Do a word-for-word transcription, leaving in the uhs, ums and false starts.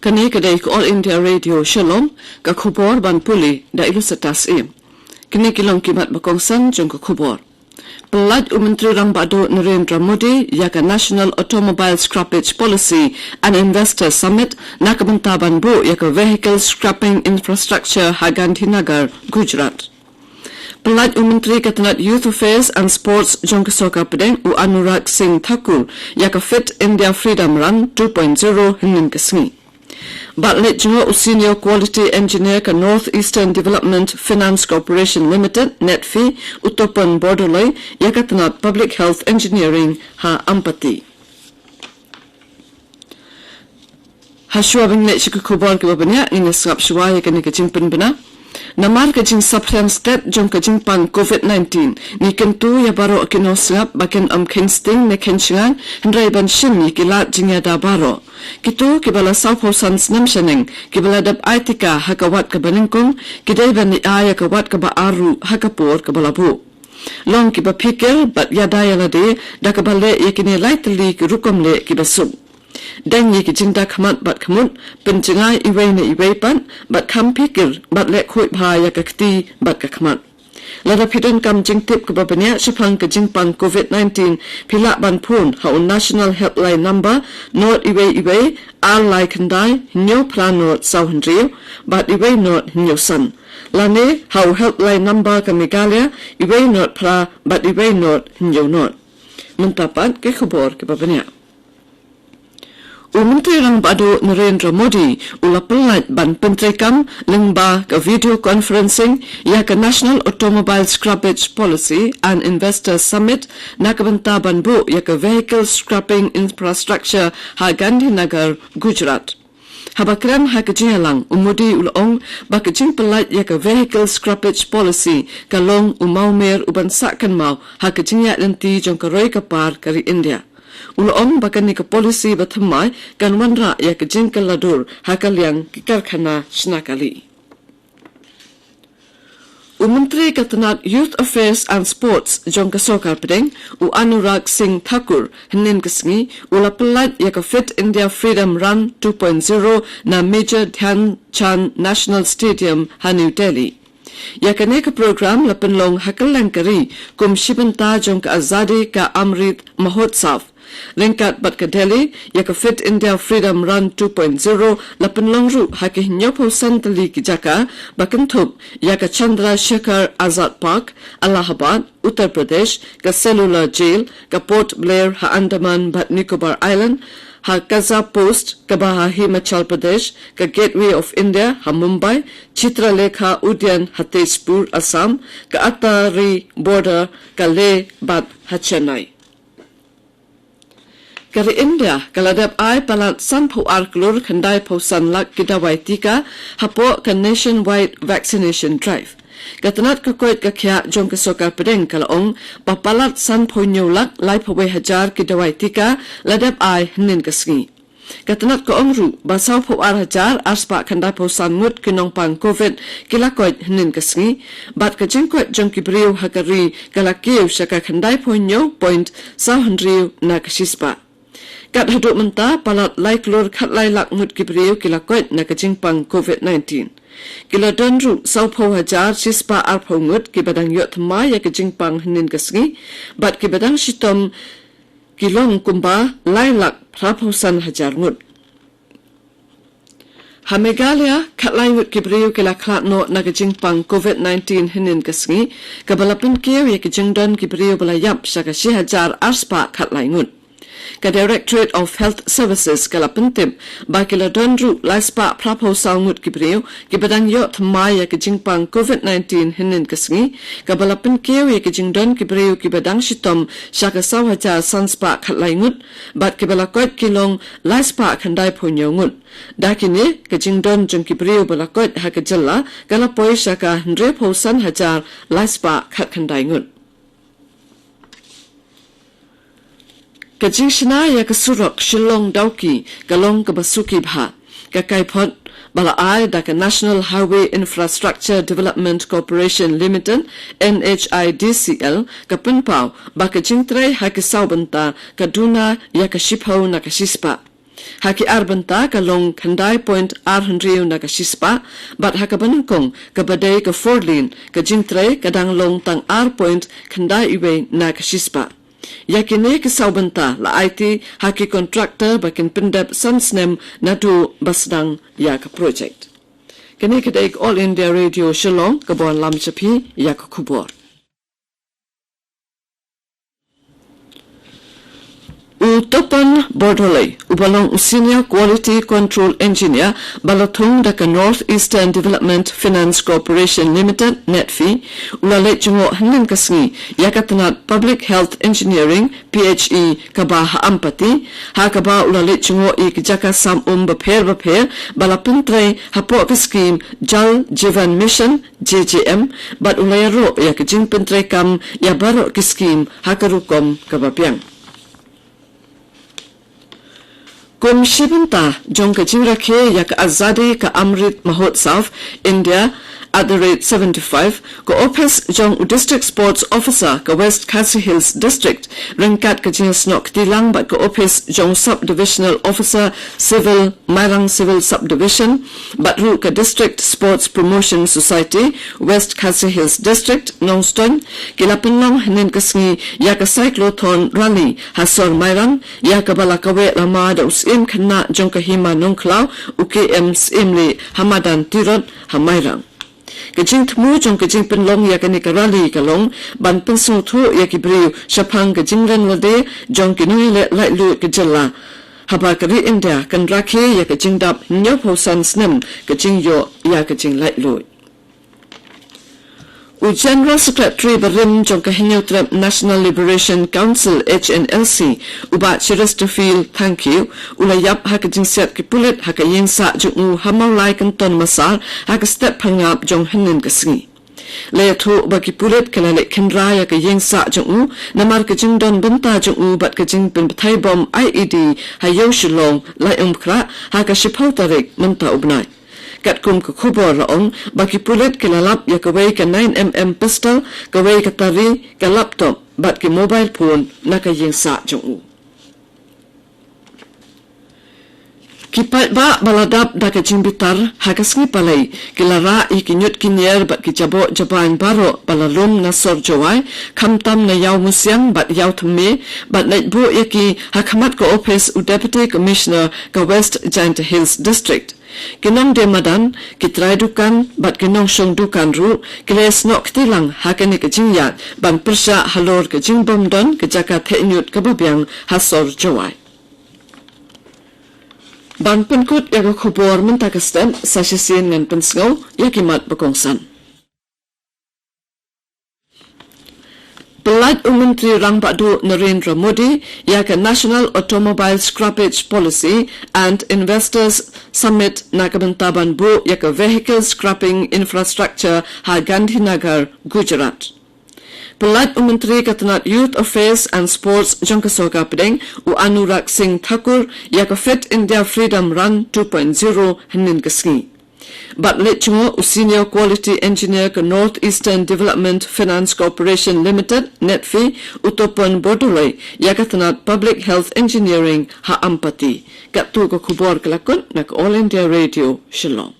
Kane ka dei ka All India Radio Shillong, ka khubor ban pule da i Lucitas Syiem. Kine ki long ki mat ba kongsan jong ka khubor. Pyllait u Myntri Rangbah Duh Narendra Modi ïa ka National Automobile Scrappage Policy and Investor Summit na ka bynta ban buh ïa ka vehicle scrapping infrastructure ha Gandhinagar, Gujarat. Pyllait u Myntri ka tnat Youth Affairs and Sports jong ka Sorkar Pdeng u Anurag Singh Thakur ïa ka Fit India Freedom Run two point zero hynnin ka sngi. Bad leit jngoh u Senior Quality Engineer ka North Eastern Development Finance Corporation Limited, NEDFI, u Topan Bordoloi ïa ka tnat Public Health Engineering ha Ampati. Hashwa ban leit sha ki khubor kiba bniah, ngin ïa sngap shwa ïa kane ka jingpynbna. Namar ka jingsaphriang stet jong ka jingpang COVID nineteen, ngi kyntu ïa baroh ki nongsngap ba kin ym kheiñ sting ne kheiñ shngaiñ, hynrei ban shim ïa ki lad jingïada baroh. Kito kiba la sawphew san snem shaneng kiba la dep ai tika ha ka wat kaba nyngkong, ki dei ban ïa ai ïa ka wat kaba ar ruh ha ka por kaba la buh. Long kiba phikir bad ïada ïa lade da kaba leh ïa kine lai tylli ki rukom leh kiba suk. Deng ïa ki jingda khmat bad khmut, pynjngai iwei na iwei pat, bad kham phikir bad leh khuid bha ïa ka kti bad ka khmat. Lada phi donkam jingtip kaba bniah shaphang ka jingpang COVID nineteen, phi lah ban phone ha u National Helpline Number not iwei iwei ar lai khyndai hynñiew phra not saw hynriew bad iwei not hynñiew san, lane ha u Helpline Number ka Meghalaya iwei not phra bad iwei not hynñiew not. Mynta pat ki khubor kiba bniah. U Myntri Rangbah Duh Narendra Modi u la pyllait ban pyntreikam lyngba ka video conferencing ïa ka National Automobile Scrappage Policy and Investor Summit na ka bynta ban buh ïa ka vehicle scrapping infrastructure ha Gandhinagar, Gujarat. Haba kren ha ka jingïalang, u Modi u la ong ba ka jingpyllait ïa ka vehicle scrappage policy ka long u mawmer u ban sah kynmaw ha ka jingïaid lynti jong ka roi ka par ka ri India. U la ong ba kane ka policy ba thymmai kan wanrah ïa ka jingkylla dur ha ka liang ki karkhana shna kali. U Myntri ka tnat Youth Affairs and Sports jong ka Sorkar Pdeng, u Anurag Singh Thakur, hynnin ka sngi u la pyllait ïa ka Fit India Freedom Run two point zero na Major Dhyan Chand National Stadium ha New Delhi. Ïa kane ka program la pynlong ha kylleng ka ri kum shi bynta jong ka Azadi Ka Amrit Mahotsav. Ryngkat bad ka Delhi, ïa ka Fit India Freedom Run two point zero la pynlong ruh ha ki hynñiewphew san tylli ki jaka, ba kynthup ïa ka Chandrashekhar Azad Park, Allahabad, Uttar Pradesh, ka Cellular Jail, ka Port Blair ha Andaman bad Nicobar Island, ha Kaza Post kaba ha Himachal Pradesh, ka Gateway of India ha Mumbai, Chitralekha Udyan ha Tezpur, Assam, ka Attari Border, ka Leh bad ha Chennai. Ka ri India ka la dep ai palat sanphew ar klur khyndaiphew san lak ki dawai tika hapoh ka Nationwide Vaccination Drive. Ka tnat ka koit ka khiah jong ka Sorkar Pdeng ka la ong ba palat sanphew hynñiew lak laiphew wei hajar ki dawai tika la dep ai hynnin ka sngi. Ka tnat ka ong ruh ba sawphew ar hajar arspah khyndaiphew san ngut ki nongpang COVID ki la koit hynnin ka sngi, bad ka jingkoit jong ki briew ha ka ri ka la kiew sha ka khyndaiphew hynñiew point saw hynriew na ka shispah. Kat haduh mynta, palat lai klur khatlai lak ngut ki briew ki la koit na ka jingpang COVID nineteen. Ki la don ruh sawphew hajar shispah arphew ngut kiba dang ïoh thymmai ïa ka jingpang hynnin ka sngi, bad kiba dang shitom ki long kumba lai lak phraphew san hajar ngut. Ha Meghalaya, khatlai ngut ki briew ki la khlad noh na ka jingpang COVID nineteen hynnin ka sngi, kaba la pynkiew ïa ka jingdon ki briew ba la ïap sha ka shi hajar arspah khatlai ngut. Ka Directorate of Health Services ka la pyntip ba ki la don ruh laispah phraphew saw ngut ki briew kiba dang ïoh thymmai ïa ka jingpang COVID nineteen hynnin ka sngi, kaba la pynkiew ïa ka jingdon ki briew kiba dang shitom sha ka saw hajar sanspah khatlai ngut, bad kiba la koit ki long laispah khyndaiphew hynñiew ngut. Da kine, ka jingdon jong ki briew ba la koit ha ka jylla ka la poi sha ka hynriewphew san hajar laispah khatkhyndai ngut. Ka jingshna ïa ka surok Shillong Dawki ka long kaba suki bha. Ka kaiphod ba la ai da ka National Highway Infrastructure Development Corporation Limited, NHIDCL, ka pynpaw ba ka jingtrei ha ki saw bynta ka duna ïa ka shiphew na ka shispah. Ha ki ar bynta ka long khyndai point ar hynriew na ka shispah, bad ha kaba nyngkong kaba dei ka four lane ka jingtrei ka dang long tang ar point khyndai uwei na ka shispah. Ïa kine ki saw bynta la aiti ha ki contractor ba kin pyndep san snem naduh ba sdang ïa ka project. Kane ka dei ka All India Radio Shillong kaba wanlam sha phi ïa ka khubor. U Topon Bordoloi, uba long u Senior Quality Control Engineer ba la thung da ka North Eastern Development Finance Corporation Limited, NEDFI, u la leit jngoh hynnin ka sngi ïa ka tnat Public Health Engineering, PHE, kaba ha Ampati, ha kaba u la leit jngoh ïa ki jaka sam um bapher bapher ba la pyntrei hapoh ka skhim Jal Jeevan Mission, JJM, bad u la ïaroh ïa ka jingpyntreikam ïa baroh ki skhim ha ka rukom kaba biang. Kum shi bynta jong ka jingrakhe ïa ka Azadi ka Amrit Mahotsav, India at the rate seventy-five, ka ophis jong u District Sports Officer ka West Khasi Hills District, ryngkat ka jingsnoh kti lang bad ka ophis jong Sub Divisional Officer Civil, Mairang Civil Subdivision, bad ruh ka District Sports Promotion Society, West Khasi Hills District, Nongstoiñ, ki la pynlong hynnin ka sngi ïa ka Cyclothon Rally ha sor Mairang, ïa kaba la kaweh lama da u Syiem Khynnah jong ka Hima Nongkhlaw, u K M Syiemlieh, ha madan Tirot, ha Mairang. Ka jingthmu jong ka jingpynlong ïa kane ka rally ka long ban pynsngewthuh ïa ki briew shaphang ka jingren lade jong ki nongïaleh laitluid ka jylla, haba ka ri India kan rakhe ïa ka jingdap hynñiewphew san snem ka jingïoh ïa ka jinglaitluid. U General Secretary barim jong ka Hynñiewtrep National Liberation Council, HNLC, u Bah Cheristerfield Thangkhiew, u la ïap ha ka jingsiat ki pulit ha ka ïing sah jong u ha Mawlai Kynton Massar ha ka step phangap jong hynnin ka sngi. La ïathuh ba ki pulit ki la leit khynra ïa ka ïing sah jong u namar ka jingdon bynta jong u bad ka jingpynbthei bom IED ha Ïew Shillong, Laitumkhrah, ha ka shiphew tarik mynta u bnai. Katkum ka khubor la ong ba ki pulit ki la lap ïa kawei ka nine mm pistol, kawei ka tari, ka laptop bad ki mobile phone na ka ïing sah jong u. Ki paidbah ba la dap da ka jingbitar ha ka sngi Palei ki la rah ïa ki ñiut ki ñier bad ki jaboh jabain baroh ba la lum na sor Jowai, khamtam na Ïawmusiang bad Ïawthymme, bad leit buh ïa ki ha khmat ka ophis u Deputy Commissioner ka West Jaintia Hills District. Ki nongdie madan, ki trai dukan bad ki nongshong dukan ruh ki la ïasnoh kti lang ha kane ka jingïaid ban pyrshah halor ka jingbym don ka jaka theh ñiut kaba biang ha sor Jowai. Ban pynkut ïa ka khubor mynta ka step, sa shisien ngan pynsngew ïa ki mat ba kongsan. Pynlait u Myntri Rangbah Duh Narendra Modi ïa ka National Automobile Scrappage Policy and Investors Summit na ka bynta ban buh ïa ka Vehicle Scrapping Infrastructure ha Gandhinagar, Gujarat. Pynlait u Myntri ka tnat Youth Affairs and Sports jong ka Sorkar Pdeng, u Anurag Singh Thakur, ïa ka Fit India Freedom Run two point zero hynnin ka sngi. Bad leit jngoh u Senior Quality Engineer ka North Eastern Development Finance Corporation Limited, NEDFI, u Topon Bordoloi, ïa ka tnat Public Health Engineering ha Ampati. Katto ka khubor ka la kut na ka All India Radio, Shillong.